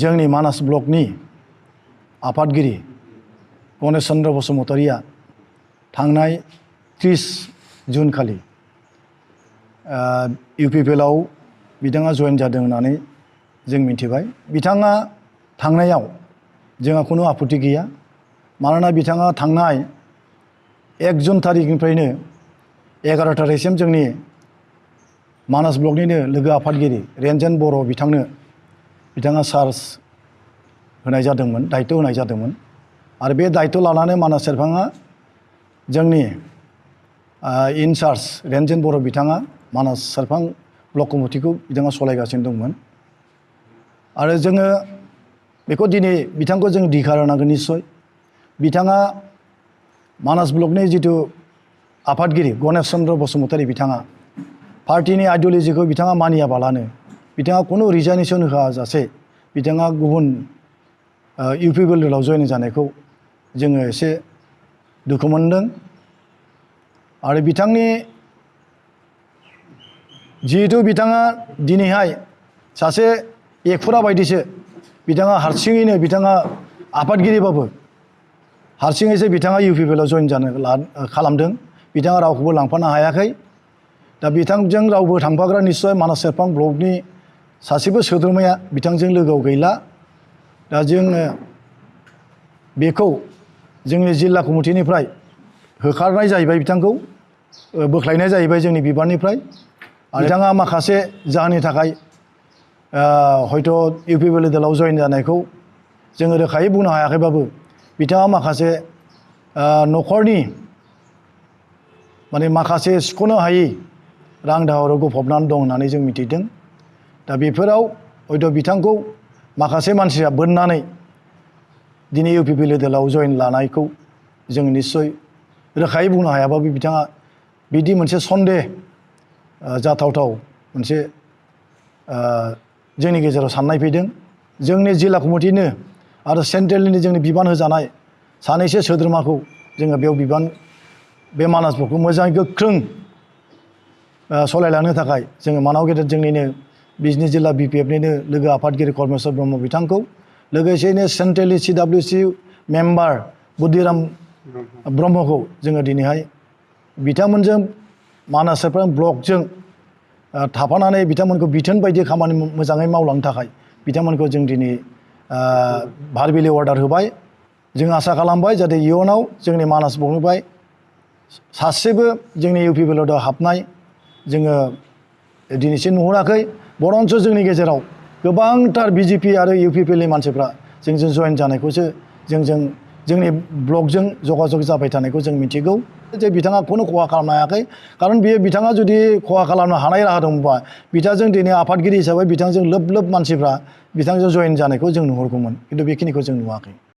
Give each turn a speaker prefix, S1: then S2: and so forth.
S1: जोंनि मानास ब्लकनि आफादगिरि गणेश चन्द्र बसुमतारिया थांनाय 30 जुन खालि UPPL आव बिथाङा जइन जादों होननानै जों मिथिबाय। बिथाङा थांनायाव जोंहा खुनु आपत्ति गैया, मानोना बिथाङा थांनाय 1 जुन तारिखनिफ्रायनो 11 तारिखसिम जोंनि मानास ब्लकनिनो लोगो आफादगिरि रेनजेन बर' बिथाङा चार्ज होनाय जादोंमोन, दायित्व होनाय जादोंमोन। आरो बे दायित्व लानानै मानास सेरफाङा जोंनि इनचार्ज रेनजेन बर' बिथाङा मानास सेरफां ब्लक कमिटिखौ बिथाङा सालायगासिनो दंमोन। आरो जोङो बेखौ दिनै बिथांखौ जों धिखार होनांगोन। निस्सय बिथाङा मानास ब्लकनि जिथु आफादगिरि गणेश चन्द्र बसुमतारि बिथाङा पार्टिनि आइडिय'लजिखौ बिथाङा मानियाबालानो बिथाङा खुनु रिजाइनेसन होआजासे बिथाङा गुबुन UPPL जइन जानायखौ जोङो एसे दुखु मोनदों। आरो बिथांनि जिहेतु बिथाङा दिनैहाय सासे एखुरा बायदिसो बिथाङा हारसिङैनो बिथाङा आफादगिरिबाबो हारसिङैसो बिथाङा UPPL जइन जानो खालामदों। बिथाङा रावखौबो लांफानो हायाखै। दा बिथांजों रावबो थांफाग्रा निस्सय मानास सेरफां ब्लकनि सासेबो सोद्रोमाया बिथांजों लोगोआव गैला। दा जोङो बेखौ जोंनि जिल्ला कमिटिनिफ्राय होखारनाय जाहैबाय, बिथांखौ बोख्लायनाय जाहैबाय जोंनि बिबाननिफ्राय। बिथाङा माखासे जाहोननि थाखाय हयथ' UPPL जइन जानायखौ जोङो रोखायै बुंनो हायाखैबाबो बिथाङा माखासे न'खरनि माखासे सुख'नो हायै रां दाहाराव गफबनानै दं होननानै जों मिथिदों। दा बेफोराव हयथ' बिथांखौ माखासे मानसिया बोननानै दिनै UPPL जइन लानायखौ जों निस्सय रोखायै बुंनो हायाबाबो बिथाङा बिदि मोनसे सन्देह जाथावथाव मोनसे जोंनि गेजेराव साननाय फैदों। जोंनि जिल्ला कमिटिनो आरो सेन्ट्रेलनि जोंनि बिबान होजानाय सानैसो सोद्रोमाखौ जोङो बेयाव बे मानास ब्लकखौ मोजाङै गोख्रों सालायलांनो थाखाय जोङो मानाव गेदेर जोंनिनो बिजनि जिल्ला BPFनिनो लोगो आफादगिरि कर्मेश्वर ब्रह्म बिथांखौ, लोगोसेनो सेन्ट्रेलनि CWC मेम्बार बुद्धिराम ब्रह्मखौ जोङो दिनैहाय बिथांमोनजों मानास सेरफां ब्लकजों थाफानानै बिथांमोनखौ बिथोन बायदि खामानि मोजाङै मावलांनो थाखाय बिथांमोनखौ जों दिनै भारबेलि अर्डार होबाय। जों आसा खालामबाय जाहाथे इयुनाव जोंनि मानास ब्लकनिफ्राय सासेबो जोंनि UPPL हाबनाय जोङो दिनैसिम नुहुराखै। बरन्स जोंनि गेजेराव गोबांथार BJP आरो UPPL मानसिफ्रा जोंजों जइन जानायखौसो जोंनि ब्लकजों जगाजग जाबाय थानायखौ जों मिथिगौ जे बिथाङा खुनु खहा खालामनो हायाखै। खारन बिथाङा जुदि खहा खालामनो हानाय राहा दंबा बिथांजों दिनै आफादगिरि हिसाबै बिथांजों लोब लोब मानसिफ्रा बिथांजों जइन जानायखौ जों नुहुरगौमोन, खिन्थु बेखिनिखौ जों नुवाखै।